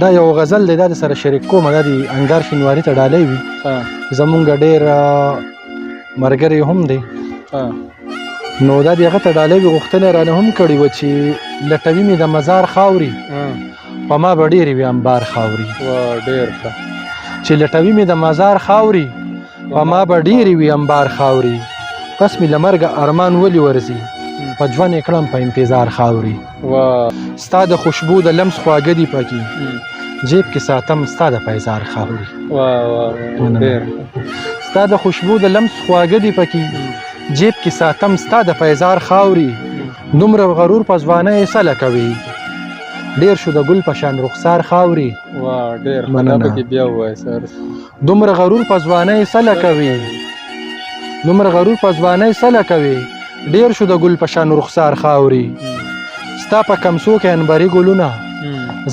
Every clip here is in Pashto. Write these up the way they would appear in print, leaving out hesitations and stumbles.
دا یو غزل دی، دا د سره شریک کوم، دا د انګار شینواري ته ډالۍ وي. زمونږ ډېر مرګری هم دی، نو دا د هغه ته ډالۍ وي. غوښتنه رانه هم کړې وه چې لټوي مې د مزار خاوري، په ما به ډېرې وي انبار خاوري. ډېر ښه. چې لټوي مې د مزار خاوري، په ما به ډېرې وي انبار خاوري، پس مې له مرګه ارمان ولې ورځي، په ژوند یې کړم په انتظار خاوري. ستا د خوشبو د لمس خواږه دي پکې، جیب کې ساتم ستا د پیزار خاوري. ستا د خوشبو د لمس خواږه دي پکې، جیب کې ساتم ستا د پیزار خاوري. دومره غرور په ځوانه یې سله کوي، ډیر شو د ګل په شان رخسار خاوري. ډیر مننه. بیا ووایه سر. دومره غرور په ځوانه یې سله کوي، دومره غرور په ځوانه یې سله کوي، ډیر شو د ګل په شان رخسار خاوري. ستا په کمسو کې انبري ګلونه،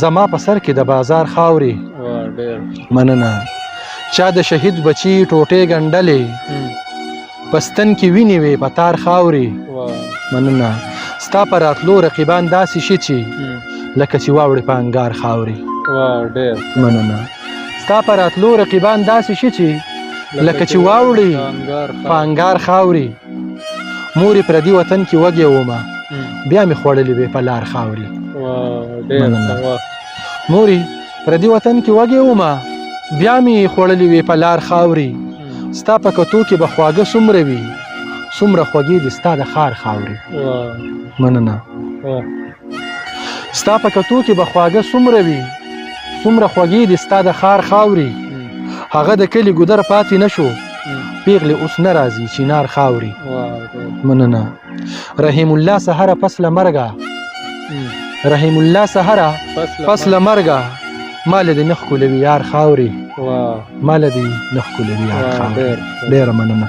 زما په سر کې د بازار خاوري. مننه. چا د شهید بچی ټوټې ګنډلې، په ستن کې وینې وې په تار خاوري. مننه. ستا په راتلو رقیبان داسې شي چې لکه چې واوړي په انګار خاوري. مننه. ستا په راتلو رقیبان داسې شي چې لکه چې واوړي په انګار خاوري. مورې پردي وطن کې وږی ومه، بیا مې خوړلې وې په لار خاوري. مورې پردي وطن کې وږی ومه، بیا مې خوړلې وې په لار خاوري. ستا په کتو کې به خواږه څومره وي، څومره خوږې دي ستا د ښار خاوري. مننه. ستا په کتو کې به خواږه څومره وي، څومره خوږې دي ستا د ښار خاوري. هغه د کلي ګودر پاتې نه شو، پیغلې اوس نه راځي چینار خاوري. مننه. رحیم الله سهره پس له مرګه، رحیم الله سهره پس له مرګه، مال دې نه ښکلوي یار خاوري، مال دې نه ښکلوي یار خاوري. ډېره مننه.